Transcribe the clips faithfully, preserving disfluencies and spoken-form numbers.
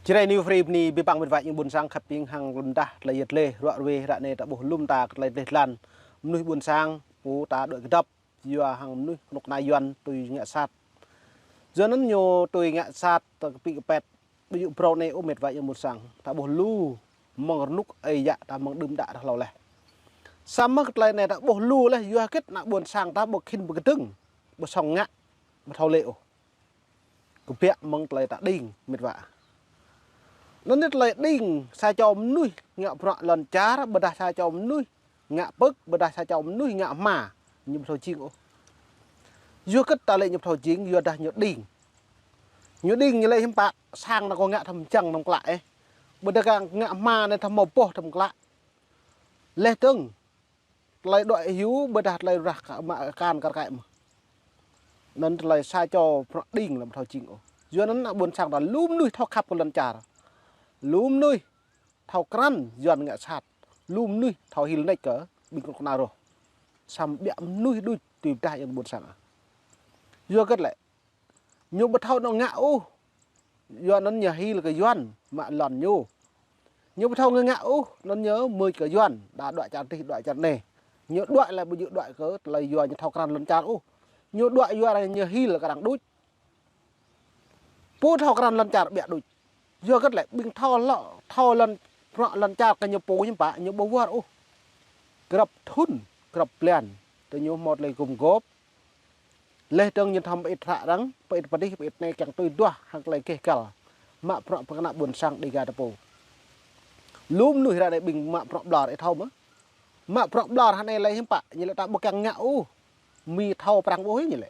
Jrai New Free bơni abih bang mĕt wa ayŏng ƀôn sang khăp ƀing hăng lŏn đah tơlơi yet lĕ ruă ruê ră anai ta ƀuh lŏm ta kơ tơlơi dleh dlan mơnuih ƀôn sang pô ta đuaĭ kơdŏp yua hăng mơnuih kơnuk kơna Yuan tui ngă sat. Yua anŭn ñu tui ngă sat ta kơpĭ kơpĕt ƀu djơ̆ phrâo anai ôh mĕt wa ayŏng ƀôn sang. Ta ƀuh lu mơ̆ng rơnŭk ơi yă ta mơ̆ng đưm đă ră hlâo laih. Samơ̆ kơ tơlơi anai ta ƀuh lu laih yua hơget ană ƀôn sang ta ƀu khĭn pơkơdơ̆ng, ƀu sŏng ngă, ƀu thâo lĕ ôh. Kơbiă mơ̆ng tơlơi ta đing mĕt wa. Anŭn yơh tơlơi đing sa čô mơnuih ngă bruă lŏn čar, ƀôdah sa čô mơnuih ngă pơ̆k, ƀôdah sa čô mơnuih ngă hma, ñu ƀu thâo jing ôh. Yua hơget ta lĕ ñu ƀu thâo jing, yua dah ñu đing. Ñu đing ñu lĕ hiư̆m pă, sang anai kâo ngă thâo mơčăng tơm klă ĕh. Ƀôdah kơ ngă hma anai thâo hmâo boh tơm klă. Laih dơ̆ng tơlơi đuaĭ hyu ƀôdah tơlơi rah kơ mă akan kar kaĭ mơ̆n. Anŭn tơlơi sa čô bruă đing lăm thâo jing ôh. Yua anŭn ană ƀôn sang ta lu mơnuih thâo khăp kơ lŏn čar. Lu mơnuih thâo krăn Yuan ngă sat. Lu mơnuih thâo hil nač kơ ƀing kơnuk kơna rŏh. Samơ̆ ƀiă mơnuih đôč tui pơdah ayŏng ƀôn sang. Yua hơget lĕ? Ñu ƀu thâo anŏ ngă ôh. Yua anŭn ñu hil kơ Yuan mă lŏn ñu. Ñu ƀu thâo ngă ngă ôh, anŭn ñu mưč kơ Yuan, đa đuaĭ čar adih, đuaĭ čar anai. Ñu đuaĭ lĕ ƀu djơ̆ đuaĭ kơ tơlơi yua ñu thâo krăn lŏn čar ôh. Ñu đuaĭ yua arăng ñu hil kơ arăng đôč. Pô thâo krăn lŏn čar ƀiă đôč. Yua hơget lĕ ƀing thâo lŏ, thâo lŏn, bruă lŏn čar kơ ñu pô hiư̆m pă, ñu ƀu wơr ôh. Grăp thŭn, grăp blan, tơ ñu hmâo tơlơi gum gôp. Laih dơ̆ng ñu thâo pơit hră arăng, pơit pơdih, pơit anai kiăng tui duah hăng tơlơi gêh găl. Mă bruă pơkơnăl ƀôn sang Dêga ta pô. Lu mơnuih ră anai ƀing mă bruă ƀlŏr ih thâo mơ̆. Mă bruă ƀlŏr hă anai lĕ hiư̆m pă, ñu lĕ ta ƀu kiăng ngă ôh. Mi thâo prăng ƀuh ñu lĕ.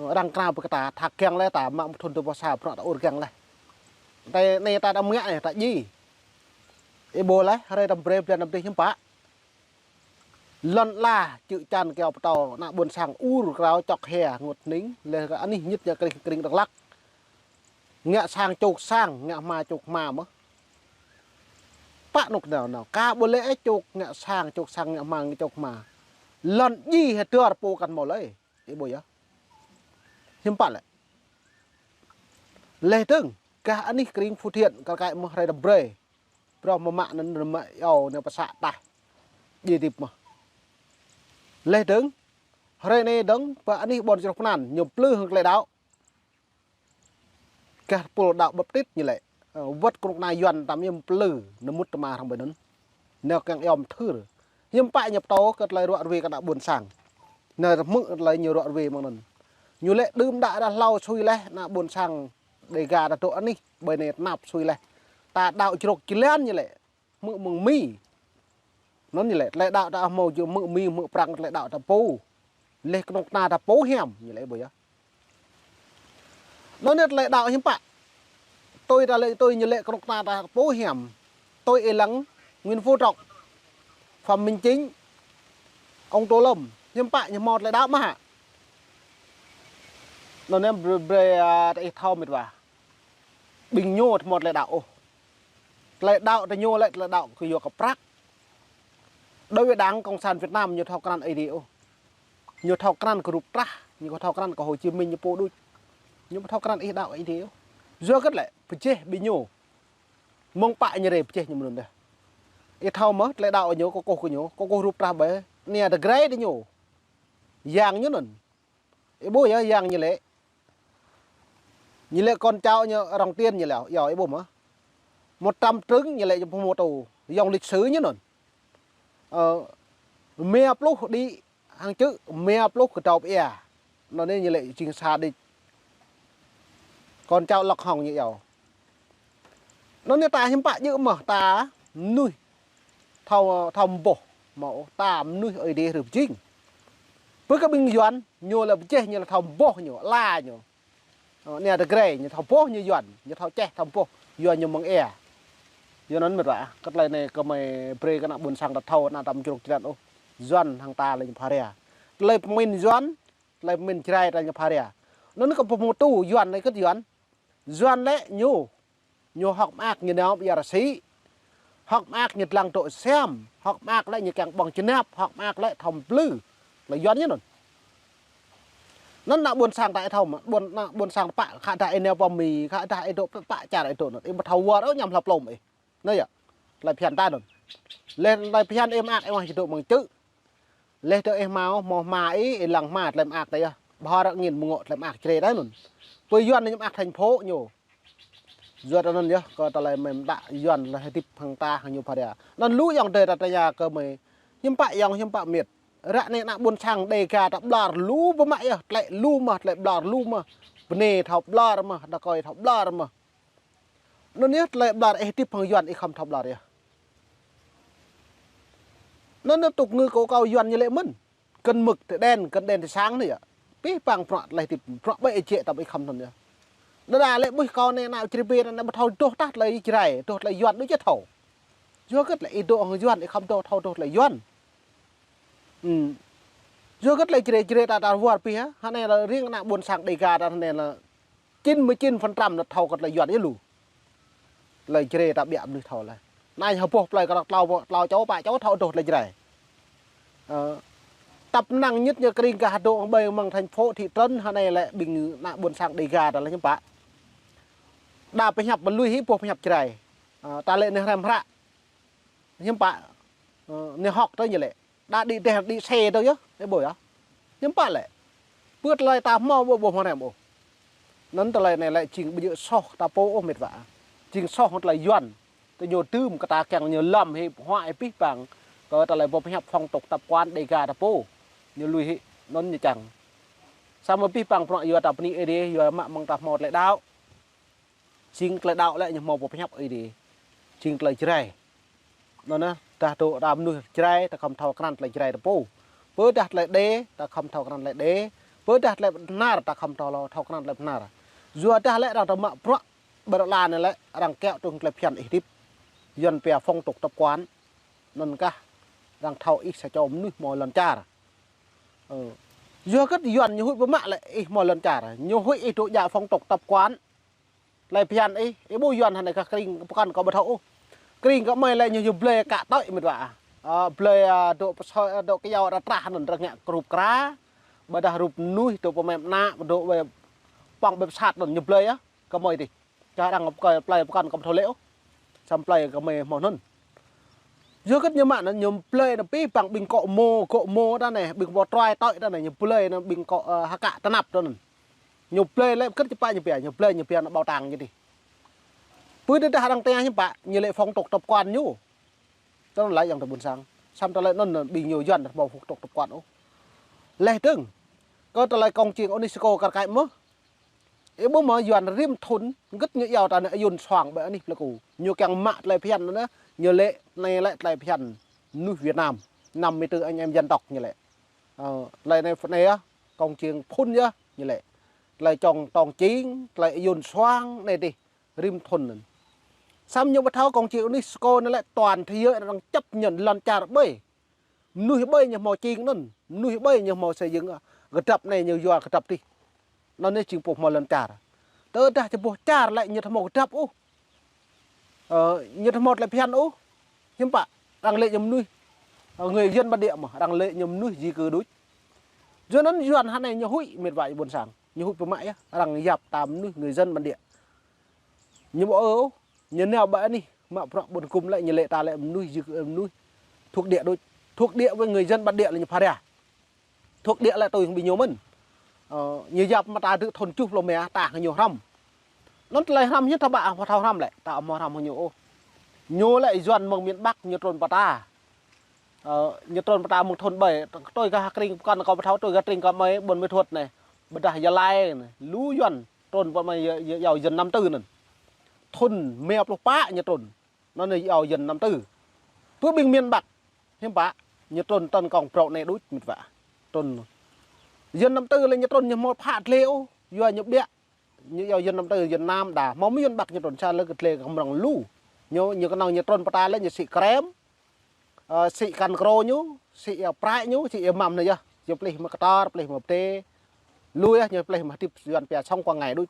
Arăng krao pơkơta, tha kiăng lĕ ta mă mơ̆ thŭn tơpă sa bruă ta ur kiăng lĕ. Tơ anai ta đăm ngă anai, ta djai. Ih ƀuh lĕ, hrơi tơm brơi blan tơm dih hiư̆m pă. Lŏn ala čư̆ čan kơyâo pơtâo ană ƀôn sang ur krao čŏk hia ngot hning, lĕ kơ anih ñit ñu kring kring Dak Lak. Ngă sang čŏk sang, ngă hma čŏk hma mơ̆n. Pă anŭk nao nao, ka ƀu lĕ ĕh čŏk ngă sang, čŏk sang ngă hma, ngă čŏk hma. Lŏn djai hơdơr pô kăn hmâo lơi, ih ƀuh yơh. Hiư̆m pă lĕ. Laih dơ̆ng, gah anih kring Phú Thiện, kar kaĭ mơ̆ hrơi tơm brơi. Brơi mơ̆ mă anŭn mă iâu anai pơsă tah. Djai hơdip mơ̆n. Laih dơ̆ng, hrơi anai dơ̆ng, pơ anih ƀôn Črôh Pơnan, ñu plư hăng tơlơi đaŏ. Gah pôl đaŏ Baptist ñu lĕ. Ơ, wơ̆t kơnuk kơna Yuan tam ñu plư, ñu mŭt tơma hrŏm ƀơi anŭn. Ñu kiăng iâu mơthưr. Hiư̆m pă ñu pơtô kơ tơlơi ruă ruê kơ ană ƀôn sang. Ñu hmư̆ tơlơi ñu ruă ruê mơ̆ng anŭn. Ñu lĕ đưm đă ră hlâo sui laih ană ƀôn sang Dêga ta dŏ anih, ƀơi anai tơnap sui laih. Ta đaŏ črôk jơlan ñu lĕ. Hmư̆ mơ̆ng Mi. Anŭn ñu lĕ, tơlơi đaŏ ta hmâo jơ̆ hmư̆ Mi, hmư̆ prăng tơlơi đaŏ ta pô. Laih kơnuk kơna ta pô hiam, ñu lĕ ƀuh yơh. Anŭn ñu tơlơi đaŏ hiư̆m pă. Tui ta lĕ, tui ñu lĕ kơnuk kơna ta pô hiam. Tui ih lăng Nguyễn Phú Trọng, Phạm Minh Chính, ông Tô Lâm, hiư̆m pă ñu hmâo tơlơi đaŏ mơ̆n hă. Anŭn ñu brơi, brơi, a, ta ih thâo mĕt wa. Ƀing ñu ƀu hmâo tơlơi đaŏ ôh. Tơlơi đaŏ tơ ñu lĕ tơlơi đaŏ kơ yua kơ prăk. Đối với Đảng Cộng sản Việt Nam ñu ƀu thâo krăn Ơi Adai ôh. Ñu ƀu thâo krăn kơ rup trah, ñu ƀu thâo krăn kơ Hồ Chí Minh ñu pô đôč. Ñu ƀu thâo krăn ih đaŏ Ơi Adai ôh. Yua hơget lĕ, pơjeh ƀing ñu. Mơ̆ng pă ñu rai pơjeh ñu mơ̆n anŭn dêh. Ih thâo mơ̆, tơlơi đaŏ ñu, kơkuh kơ ñu, kơkuh rup trah ƀơi, anai tơgrai tơ ñu. Yang ñu anŭn. Ih ƀuh yơh, yang ñu lĕ. Ñu lĕ con cháu ñu Rồng Tiên ñu lĕ, yơh, ih ƀuh mơ̆. Một trăm trứng ñu lĕ ñu pơhmutu, dòng lịch sử ñu anŭn. Ơ, rơma pluh đĭ hăng čư̆, rơma pluh kơdâo pơia. Anŭn anai ñu lĕ jing sa đĭ. Con cháu Lộc Hồng ñu yơh. Anŭn anai ta hiư̆m pă djơ̆ mơ̆ ta mơnuih thâo, thâo mơboh, mơ̆ ta mơnuih Ơi Adai rơp jing. Bơ kơ ƀing Yuan, ñu lĕ pơjeh ñu lĕ thâo mơboh ñu, ala ñu. Ơ, anai tơgrai, ñu thâo boh ñu Yuan, ñu thâo čeh, thâo boh, Yuan ñu mơ̆ng ia. Yua anŭn mĕt wa, kơ tơlơi anai kơmơi brơi kơ ană ƀôn sang ta thâo, ană ta mơčrôk jơlan ôh. Yuan hăng ta lĕ ñu pha ria. Tơlơi pơmĭn Yuan, tơlơi pơmĭn Jrai ta ñu pha ria. Anŭn kơ pơhmutu Yuan lĕ kơ Yuan. Yuan lĕ ñu. Ñu hơ̆k mơak ñu nao pơ ia rơsĭ. Hơ̆k mơak ñu dlăng dŏ siam. Hơ̆k mơak lĕ ñu kiăng ƀơ̆ng jơnap. Hơ̆k mơak lĕ thâo plư. Lĕ Yuan ñu anŭn. Anŭn ană ƀôn sang ta ih thâo mơ̆, ƀôn, ană ƀôn sang pă, khă dah ih nao pơ Mi, khă dah ih dŏ pơ pă čar ih dŏ anŭn. Ih ƀu thâo wơr ôh, ñăm hlăp lŏm ih. Anai yơh, tơlơi phiăn ta anŭn. Leh tơlơi phiăn ih mơak ih mă či dŏ mơ̆ng čư̆. Leh tơ ih hmâo, hmâo hma ih, ih lăng hma tơlơi mơak ta yơh. Ƀu hơrơ̆k angin mơ̆ng tơlơi mơak Jrai ta anŭn. Pơ Yuan ñu mơak thành phố ñu. Yua ta anŭn yơh, kơ tơlơi mơ̆ng ta Yuan lĕ hơdip hăng ta hăng ñu phara. Anŭn lu ayŏng adơi ta tơña kơ mơi. Hiư̆m pă ayŏng, hiư̆m pă miêt. Ră anai ană ƀôn sang Dêga ta ƀlŏr lu biă mă yơh, tơlơi lu mơ̆, tơlơi ƀlŏr lu mơ̆. Bơnai thâo ƀlŏr mơ̆, đah kơi thâo ƀlŏr mơ̆. Anŭn yơh tơlơi ƀlŏr ih hơdip hăng Yuan ih khŏm thâo ƀlŏr yơh. Anŭn yơh tŭk ngư kơ kâo Yuan ñu lĕ mơ̆n. Cân mực thì đen, cân đen thì sáng anai yơh. Pih pang bruă tơlơi hơdip, bruă ƀai ih jĕ tăm ih khŏm anŭn yơh. Đơđa lĕ ƀuh kâo anai ană Jrai ƀing anai ƀu thâo dŏ tah tơlơi Jrai, dŏ tơlơi Yuan đôč ih thâo. Yua hơget lĕ ih dŏ hăng Yuan ih khŏm dŏ thâo dŏ tơlơi Yuan. Ư. Yua hơget lĕ Jrai, Jrai ta ta wơr pih hă, hă anai lĕ riêng ană ƀôn sang Dêga ta anai lĕ chín mươi chín phần trăm anŭn thâo kơ tơlơi Yuan yơh lu. Tơlơi Jrai ta biă mơnuih thâo lĕ. Anai hơbôh plơi kơ tlâo, tlâo čô pă čô thâo dŏ tơlơi Jrai. Ơ, tăp năng ñit ñu kring gah dŏ ƀơi mơ̆ng thành phố thị trấn hă anai lĕ ƀing ană ƀôn sang Dêga ta lĕ hiư̆m pă. Đa pơhiăp mơ̆ lui hĭ pô pơhiăp Jrai. Ơ, ta lĕ anai hrăm hră. Hiư̆m pă, ơ, anai hŏk tơ ñu lĕ. Đa đĭ deh đĭ se tơ yơh, ih ƀuh yơh. Hiư̆m pă lĕ. Pơ tơlơi ta hmâo ƀu ƀuh hmâo rem ôh. Anŭn tơlơi anai lĕ jing ƀu djơ̆ soh ta pô ôh met wa. Jing soh tơlơi Yuan. Tơ ñu tưm kơ ta kiăng ñu lăm hĭ huă hĭ pih pang. Kơ tơlơi pơhiăp phong tục tập quán Dêga ta pô. Ñu lui hĭ, anŭn ñu čang. Samơ̆ pih pang bruă yua ta bơni Ơi Adai, yua mă mơ̆ng ta hmâo tơlơi đaŏ. Jing tơlơi đaŏ lĕ ñu hmâo pơhiăp Ơi Adai. Jing tơlơi Jrai. Anŭn yơh, dah dŏ ta mơnuih Jrai, ta khŏm thâo krăn tơlơi Jrai ta pô. Pơ dah tơlơi Êđê, ta khŏm thâo krăn tơlơi Êđê. Pơ dah tơlơi Bahnar, ta khŏm thâo, thâo krăn tơlơi Bahnar. Yua dah lĕ arăng ta mă bruă, ƀơi rơlan anai lĕ, arăng kiaŏ tơ̆ng tơlơi phiăn ih hơdip. Yuan pia phong tục tập quán. Anŭn kah, arăng thâo ih sa čô mơnuih hmâo lŏn čar. Ơ. Yua hơget Yuan ñu huĭ biă mă lĕ ih hmâo lŏn čar. Ñu huĭ ih dŏ djă phong tục tập quán. Tơlơi phiăn ih, ih ƀuh Yuan hă anai kah kring pơkŏn kâo ƀu thâo ôh. Kring kơ mơi lĕ ñu, ñu blơi kă tơi met wa. Ơ, blơi, ơ, dŏ pơsơi, ơ, dŏ kơyâo ră trah anŭn rơngiă kơ rup kra. Ƀôdah rup mơnuih dŏ pơmĕp ană, dŏ ƀơi pŏng ƀơi pơsat anŭn ñu blơi yơh. Kơ mơi dih. Čar arăng kơ plơi pơkŏn kâo ƀu thâo lĕ ôh. Samơ̆ plơi kơ mơi hmâo anŭn. Yua hơget ñu mă anŭn, ñu blơi anŭn pih pang ƀing kŏ mô, kŏ mô ta anai, ƀing pô truai tơi ta anai, ñu blơi anŭn ƀing kŏ, ơ, ha kă tơnap ta anŭn. Ñu blơi lĕ hơget či pă ñu pia, ñu blơi ñu pia anŭn bảo tàng ñu dih. Pơ tơdah arăng tơña hiư̆m pă, ñu lĕ phong tục tập quán ñu. Tơlơi lăi ayŏng adơi ƀôn sang. Samơ̆ tơlơi anŭn ƀing ñu Yuan hmâo phong tục tập quán ôh. Leh dơ̆ng. Kơ tơlơi công trình UNESCO kar kaĭ mơ̆. Ih ƀuh mơ̆ Yuan rĭm thŭn, hơget ñu iâu ta anai ayun soang ƀơi anih plơi ku. Ñu kiăng mă tơlơi phiăn anŭn, ñu lĕ, anai lĕ tơlơi phiăn mơnuih Việt Nam, năm mươi tư anh em dân tộc ñu lĕ. Ơ, tơlơi anai, anai yơh, công trình phŭn yơh, ñu lĕ. Tơlơi čong tong čing, tơlơi ayun soang, anai dih, rĭm thŭn anŭn. Samơ̆ ñu ƀu thâo công trình UNESCO anai lĕ toàn thế giới arăng chấp nhận lŏn čar ƀơi. Mơnuih ƀơi ñu hmâo čing anŭn, mơnuih ƀơi ñu hmâo xây dựng, ơ, kơdrăp anai ñu yua kơdrăp dih. Anŭn anai jing pô hmâo lŏn čar. Tơdah či ƀuh čar lĕ ñu ƀu hmâo kơdrăp ôh. Ơ, ñu ƀu hmâo tơlơi phiăn ôh. Hiư̆m pă, arăng lĕ ñu mơnuih, ơ, người dân bản địa mơ̆, arăng lĕ ñu mơnuih di cư đôč. Yua anŭn Yuan hă anai ñu huĭ met wa ƀôn sang, ñu huĭ biă mă yơh, arăng yap ta mơnuih người dân bản địa. Ñu ƀu ơ ôh, ñu nao ƀơi anih, mă bruă ƀôn gum lĕ, ñu lĕ ta lĕ mơnuih di cư, mơnuih thuộc địa đôč. Thuộc địa với người dân bản địa lĕ ñu phara. Thuộc địa lĕ tui hăng ƀing ñu mơ̆n. Ơ, ñu yap mă ta dưi thŭn tơjuh pluh rơma, ta hăng ñu hrăm. Anŭn tơlơi hrăm hiư̆m ta ƀă hmâo thâo hrăm lĕ, ta hmâo hrăm hăng ñu ôh. Ñu lĕ Yuan mơ̆ng miền Bắc ñu trŭn pơ ta. Ơ, ñu trŭn pơ ta mơ̆ng thŭn ƀai, tui gah kring pơkŏn kâo ƀu thâo, tui gah kring kơ mơi ƀôn Mê Thuột anai. Ƀôdah Gia Lai anai. Lu Yuan trŭn pơ mơi yua, yua, yua dân năm tư anŭn. Thŭn rơma pluh pă ñu trŭn. Anŭn ñu iâu dân năm tư. Pơ ƀing miền Bắc, hiư̆m pă, ñu trŭn tơ̆ng kông prŏng anai đôč met wa. Trŭn. Dân năm tư lĕ ñu trŭn ñu hmâo phă tơlơi ôh, yua ñu biă. Ñu iâu dân năm tư, dân Nam đa. Hmâo mơ̆ dân Bắc ñu trŭn sa lĕ kơ tơlơi kơ mrŏng lu. Ñu, ñu kơnơ̆ng ñu trŭn pơ ta lĕ ñu sĭ krem. Ơ, sĭ kăn krô ñu, sĭ, ơ, prăi ñu, sĭ, ơ, măm anai yơh. Ñu plih mă kơtor, plih mă pơtê. Lu yơh, ñu plih mă hơdip Yuan pia sống qua ngày đôč.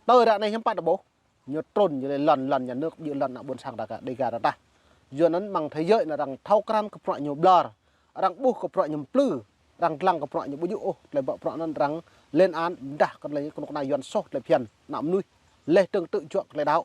Tơl ră anai hiư̆m pă ta ƀuh. Ñu trŭn ñu lĕ lŏn, lŏn nhà nước, ƀu djơ̆ lŏn ană ƀôn sang ta kơ Dêga ta tah. Yua anŭn mơ̆ng thế giới anai arăng thâo krăn kơ bruă ñu ƀlŏr. Arăng ƀuh kơ bruă ñu plư. arăng lăng kơ bruă ñu ƀu djơ̆ ôh, tơlơi ƀă bruă anŭn arăng lên án, dah kơ tơlơi kơnuk kơna Yuan soh tơlơi phiăn ană mơnuih, laih dơ̆ng tŭ juă kơ tơlơi đaŏ.